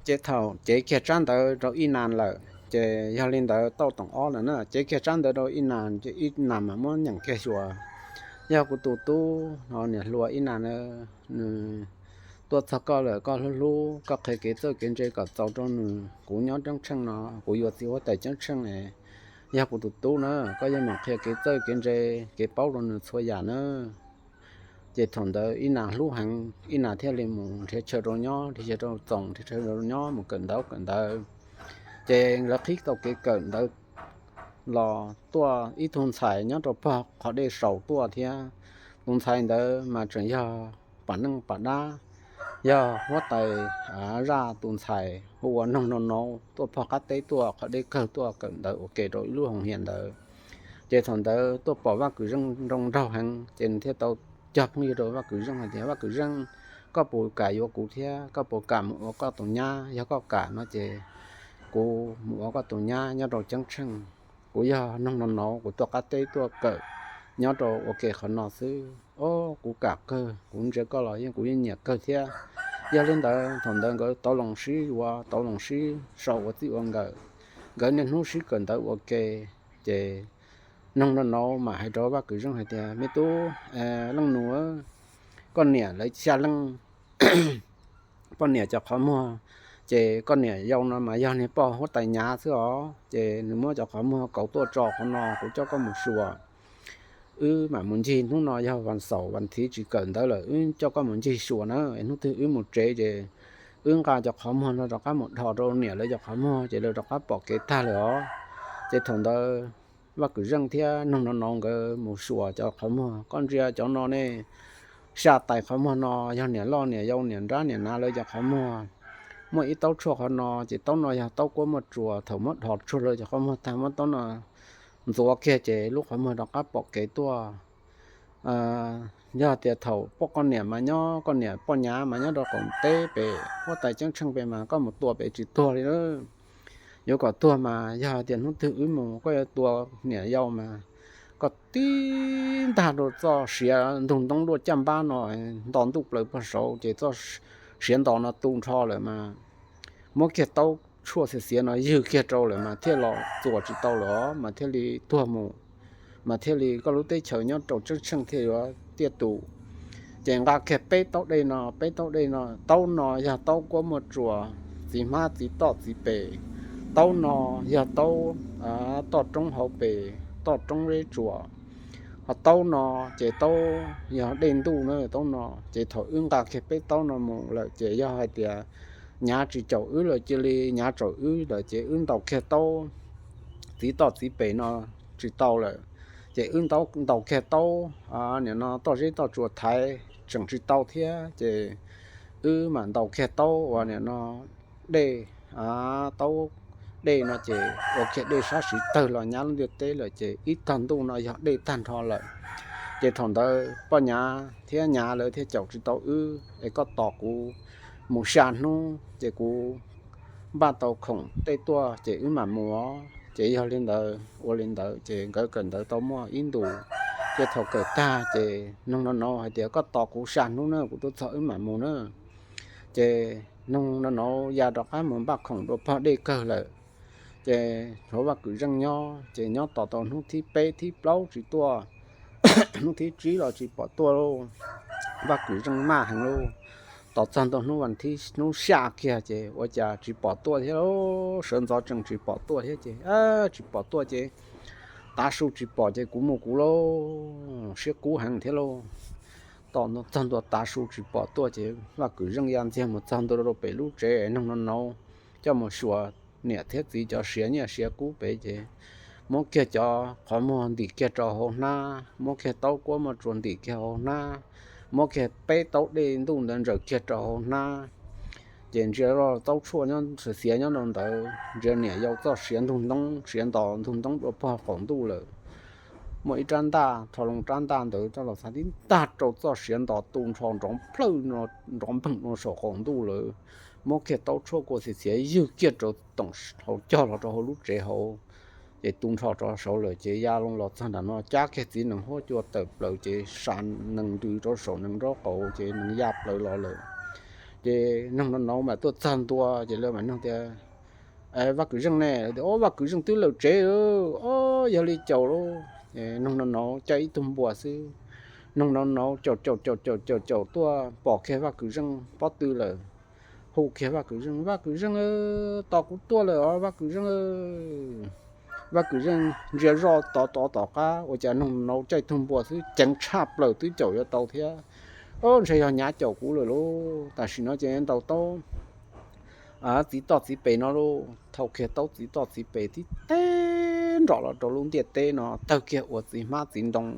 Ces thaum cev kiag tsab ntawv rau Ib Nas lawm ces yog li ntawd tau toom ob lawm na, cev kiag tsab ntawv rau Ib Nas ces Ib Nas mas muab nyeem kiag xyuas, yog kuv tus tub no, niam hluas Ib Nas na, nws tuaj txog koj lawm, koj hlub hlub, koj qhia kev txawj kev ntse kom txaus rau nws. Kuv nyob ceeb tsheej no, kuv yuav txiv huab tais ceeb tsheej es yog kuv tus tub na, koj yeej meem qhia kev txawj kev ntse, kev paub rau nws txhua yam na. Ces thaum ntawd Ib Nas hlub heev, Ib Nas thiaj li mus nrhiav chaw rau nyob, nrhiav chaw rau txoos, nrhiav chaw rau nyob, mus kawm ntawv kawm ntawv. Ces lawv qhib tau kev kawm ntawv los tuaj ib tug ntxhais nyob rau pog qhov dej saus tuaj thiab. Tus ntxhais ntawd mas tseem yog pam neej pam dab, yog huab tais zaj tus ntxhais hu ua Noog Nau Nauv, tuaj pog qab teb tuaj qhov dej kawg tuaj kawm ntawv ua ke rau ib lub hoo hias ntawd. Ces thaum ntawd tuaj pom Vaj Kwm Zeej nroo nraug heev ces nws thiaj tau cog phooj ywg rau Vaj Kwm Zeej hais tias, Vaj Kwm Zeej, koj puas kam yuav kuv thiab? Koj puas kam mus ua koj tus nyab? Yog koj kam no ces kuv mus ua koj tus nyab nyob rau ceeb tsheej. Kuv yog Noog Nau Nauv, kuv tuaj qab teb tuaj kawm nyob rau ua ke qhov no xwb. Ob, kuv kam kawg, kuv ntsia koj los yeej kuv yeej nyiam kawg thiab. Yog li ntawd thaum ntawd nkawd tau loo sib yuav, tau loo sib sau ua txij ua nkawm, nkawd niaj hnub sib kawm ntawv ua ke. Ces Noog Nau Nauv mam hais rau Vaj Kwm Zeej hais tias, Me tub, leej nus, koj niam lawv xya leej poj niam cov qhov muag, ces koj niam yau no mas yog niag poj huab tais nyav xwb os, ces nws muab cov qhov muag kauv tuaj tso qhov no, kuv coj koj mus xyuas. Wb mam mus ncig, hnub no yog vas xaum vas thiv tsis kawm ntawv lawm, wb coj koj mus ncig xyuas na, hnub twg wb mus tsev ces wb nqa cov qhov muag no rov qab mus dhos rau niam lawv cov qhov muag ces lawv rov qab pom kev tag lawm os. Ces thaum ntawd Vaj Kwm Zeej thiab Noog Nau Nauv nkawd mus xyuas cov qhov muag, koj ntsia cov no ne, xya tais qhov muag no yog niam loj niam yau niam nrab niam nav lawv cov qhov muag. Muaj ib taub tshuaj qhov no, ces taub no yog taub kuab muaj tsuas, thaum muab dhos tshuaj lawv cov qhov muag tag muab taub no ntxuav kiag ces lub qhov muag rov qab pom kev tuaj. Yog tias thaum poj koj niam mas nyob, koj niam poj nyav mas nyob rau qaum teb pem huab tais ceeb tsheej pem mas koj mus tua pem tsis tuag li na. Yuav kom tuag mas yog tias hnub twg wb mus koj yuav tua niam yau mas koj tib ntag rau txoj siav ntug ntoob luaj caj npab no nto ntuj plaws pog saud ces txoj siav nto no tu nrho lawm mas muab kiag taub tshuaj xiav xiav no ywg kiag rau lawm mas thiaj los txuas tsis tau lawm os, mas thiaj li tuag mus, mas thiaj li koj lub teb chaws nyob rau ceeb tsheej thiaj yuav tiaj tus. Ces nqa kiag peb taub dej no, peb taub dej no, taub no yog taub kuab muaj tsuas, txiv hmab txiv toj txiv pem, taub no yog taub toj roob hauv pes, toj roob zeb tsuas. Ho taub no ces taub yog dej ntuj na, taub no ces thaum wb nqa kiag peb taub no mus lawm ces yog hais tias nyav tsis caum wb lawm, cia li nyav caum wb lawm ces wb ntaus kiag taub txiv toj txiv pem no tsis tau lawm, ces wb ntaus kiag taub nim no toj zeb toj tsuas thaiv tseem tsis tau thiab ces wb mam ntaus kiag taub uas nim no dej, taub dej no ces ua kiag dej sab siv tawg los nyab lub ntiaj teb lawm ces ib tog ntuj no yog dej tag nrho lawm. Ces thaum ntawd poj nyav thiab nyav lawv thiaj caum tsis tau wb es koj tos kuv mus xya hnub ces kuv npaj tau khoom tej tuaj ces wb mam mus. Ces yog li ntawd ua li ntawd ces nkawd kawm ntawv tau muaj ib ntus, ces thaum kawm tag ces Noog Nau Nauv hais tias koj tos kuv xya hnub na, kuv tuaj txog wb mam mus na. Ces Noog Nau Nauv ya rov qab mus npaj khoom dua pog dej kawg lawm. Ces tshuav Vaj Kwm Zeej nyob, ces nyob tos tau hnub thib peb thib plaub tsis tuaj, hnub thib tsib los tsis pom tuaj lauj. Vaj Kwm Zeej maj heev lauj. Tos txog ntawm hnub vas thib, hnub xya kiag ces ua cas tsis pom tuaj thiab lauj, sawv ntxov tseem tsis pom tuaj thiab ces tsis pom tuaj ces tav su tsis pom ces kuv mus kuv lauj, siab kub heev thiab lauj. Tos txog ntua tav su tsis pom tuaj ces Vaj Kwm Zeej ya ntxiag mus txog ntua rau pem lub tsev Noog Nau Nauv coj mus xyuas niam thiab txiv cov siav nyiaj siav kub pem ces muab kiag cov qhov muag ntim kiag rau hauv hnab, muab kiag taub kuab muaj tsuas ntim kiag hauv hnab, muab kiag peb taub dej ntuj ntawd ntsaws kiag rau hauv hnab. Ces ntsia loj taub tshuaj nyob xiav xiav nyob rau ntawd, ntsia niam yau txoj siav ntug ntoob, siav nto ntug ntoob dua pog qaum ntuj lawm. Muaj ib rab ntaj, rho loo rab ntaj ntawd coj los txhab tib ntag rau txoj siav nto tu nrho nrov nplawj, nrov npeeg rau saum qaum ntuj lawm. Muab kiag taub tshuaj kua xiav xiav ywg kiag rau toom hauv cog los rau hauv lub tsev hauv, ces tu nrho rau saud lawm. Ces ya loo los txog nram no cab kiag txiv nees huab cua tawm plaws ces sa nees ntws rau saum nees nraub qaum ces nees ya plaws los lawm. Ces noog no no mas tuaj txog ntua ces lawv mas noog tias, Vaj Kwv Zeej ne? Lawv tias, Ob, Vaj Kwv Zeej twb lawm tsev. Ob, yog li caum lauj. Ces noog no no caij ib tug npua xwb, noog no no caum caum caum caum caum caum tuaj pom kiag Vaj Kwv Zeej pob tw lawm, hu kiag Vaj Kwv Zeej, Vaj Kwv Zeej, tos kuv tuaj lawm os Vaj Kwv Zeej. Vaj Kwv Zeej ntsia zoj tod tod tom qab ua cas noog no no caij tug npua xwb ceev tshaj plaws twb caum yuav tau thiab. Ob, ntshe yog nyav caum kuv lawm lauj. Tam sim no ces ntaus taub txiv toj txiv pes no lauj, thau kiag taub txiv toj txiv pes tib teg nrom los rau lub ntiaj teb no, tawg kiag ua txiv hmab txiv ntoo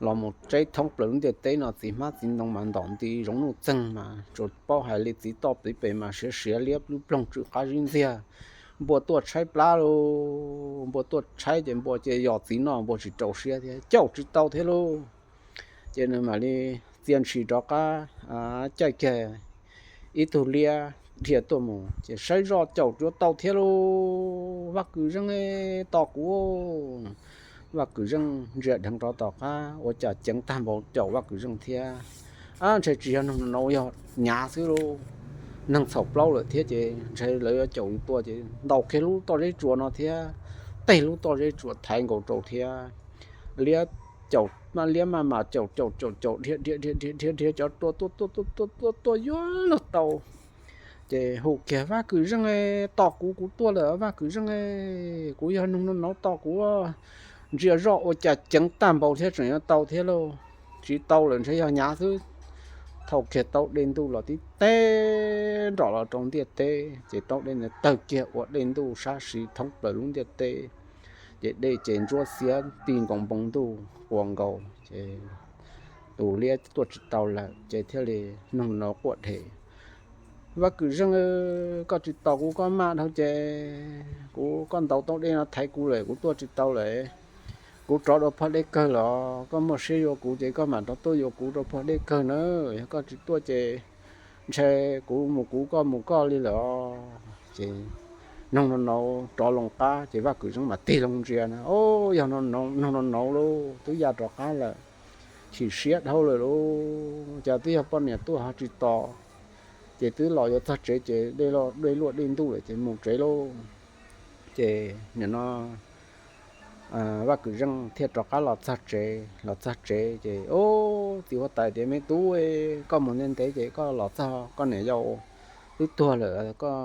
los mus tseb thoob plaws lub ntiaj teb no. Txiv hmab txiv ntoo mas ntom nti zoov nuj txeeg mas tsuas paub hais li txiv toj txiv pes mas siav siav liab lub ploog tsw qab zib ntxiag. Npua tuaj tshaib plab lauj, npua tuaj tshaib ces npua cia yos txiv noj npua tsis rau siab thiab caum tsis tau thiab lauj. Ces nws mam li txia ntshis rov qab caij kiag ib tug liab dhia tuaj mus ces saib zoj caum yuav tau thiab lauj, Vaj Kwv Zeej tos kuv. Vaj Kwv Zeej ntsia dheev rov tom qab ua cas ceev tag npaum caum Vaj Kwv Zeej thiab. Ab, ntshe tsis yog noog no no, yog nyav xwb lauj, neeg txhaum plaub lawm thiab ces ntshe lawv yuav caum yus tua ces ntaus kiag lub toj zeb tsuas no thiab, teg lub toj zeb tsuas thaiv nkaus rau thiab. Liab caum, liab maj mam caum caum caum caum dhia dhia dhia dhia dhia cov tua tuaj tuaj tuaj tuaj tuaj tuaj yuav luag tau. Ces hu kiag, Vaj Kwv Zeej, tos kuv, kuv tuaj lawm Vaj Kwv Zeej, kuv yog noog no no tos kuv. Ntsia zoj ua cas ceev tag npaum thiab tseem yuav tau thiab lauj, tsis tau lawm ntshe yog nyav xwb. Thau kiag taub dej ntuj los tib teg nrom los rau ntiaj teb ces taub dej ntawd tawg kiag ua dej ntuj sab siv thoob plaws lub ntiaj teb. Ces dej ces ntsuab xiab ti nkaus npoo ntuj qua nkaus ces tus liab tuaj tsis tau lawm ces thiaj li noog no quaj dhev, Vaj Kwv Zeej, koj tsis tos kuv koj maj dhau ces kuv, koj ntaus taub dej no thaiv kuv lawm kuv tuaj tsis tau lawm. Kuv rov dua pog dej kawg los koj muaj siab yuav kuv ces koj mam rov tuaj yuav kuv rau pog dej kawg na. Yog koj tsis tuaj ces ntshe kuv mus kuv koj mus koj li lawm os. Ces noog no no rov loo qab ces Vaj Kwv Zeej mam tig loo ntsia na, o, yog noog no no lauj, twb ya rov qab lawm. Chim siab dhau lawm lauj, cas twb yog poj niam tuaj ho tsis tos. Ces twb los yuav txog tsev ces dej luaj dej ntuj lawm ces mus tsev lauj. Ces nim no Vaj Kwv Zeej thiaj rov qab los txog tsev, los txog tsev ces, o, txiv huab tais tias, Me tub, koj mus ntev ntev ces koj los txog koj niam yau twb tuag lawm, koj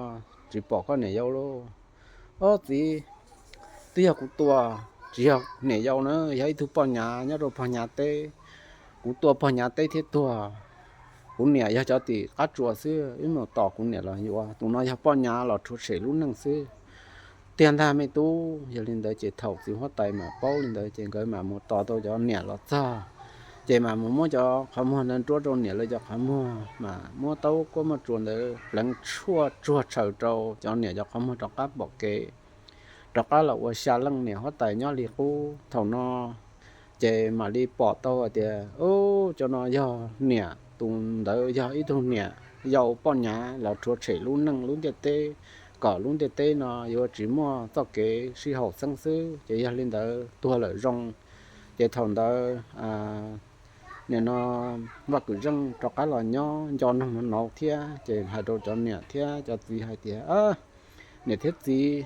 tsis pom koj niam yau lauj? O txiv, twb yog kuv tua, tsis yog niam yau na, yog ib tug poj nyav nyob rau pog nyav teb. Kuv tua pog nyav teb thiab tuag. Kuv niam yog cov tim qab tsuas xwb, wb mus tos kuv niam los yuav. Tus no yog poj nyav los rhuav tshem lub neej xwb. Tiag ntag me tub. Yog li ntawd ces thaum txiv huab tais mam paub li ntawd ces nkawd mam mus tos tau cov niam los txog, ces mam mus muab cov qhov muag ntawd nruab rau niam lawv cov qhov muag, mam muab taub kuab muaj tsuas ntawd pleev tshuaj tsuag tshaws rau cov niam cov qhov muag rov qab pom kev, rov qab los ua xya leej niam huab tais nyob li qub. Thaum no ces mam li pom tau hais tias, o, cov no yog niam, tus ntawd yog ib tug niam yau poj nyav los rhuav tshem lub neej lub ntiaj teb, kom lub ntiaj teb no yuav tsis muaj txoj kev sib haum xeeb xwb. Ces yog li ntawd tuag lawm zoo. Ces thaum ntawd nim no Vaj Kwv Zeej rov qab los nyob nco noog no no thiab, ces hais rau cov niam thiab cov txiv hais tias, Niam thiab txiv,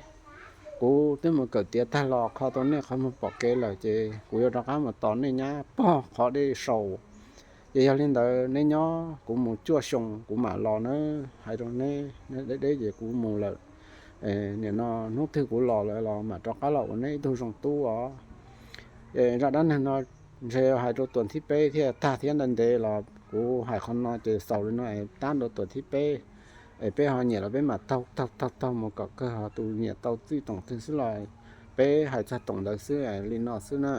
kuv twb mus kawm tiav tag los kho tau nej qhov muag pom kev lawm, ces kuv yuav rov qab mus tos nej nyab pog qhov dej saus. Ces yog li ntawd neb nyob, kuv mus cuaj xyoo kuv mam los nawb. Hais rau neb, neb deb deb ces kuv mus lawm. Nim no hnub twg kuv los lawm los mam rov qab los ua neb ib tug zoo tub os. Zaj dab neeg no ntshe hais rau tuas thib peb thiaj tag thiab, ntev ntev los kuv hais qhov no ces xaus li no es tab rau tuas thib peb, es peb ho nyiam los peb mam taug taug taug taug mus kom kawg ho tus nyiam tau txij toom twg xwb los peb hais txog toom ntawd xwb li no xwb na.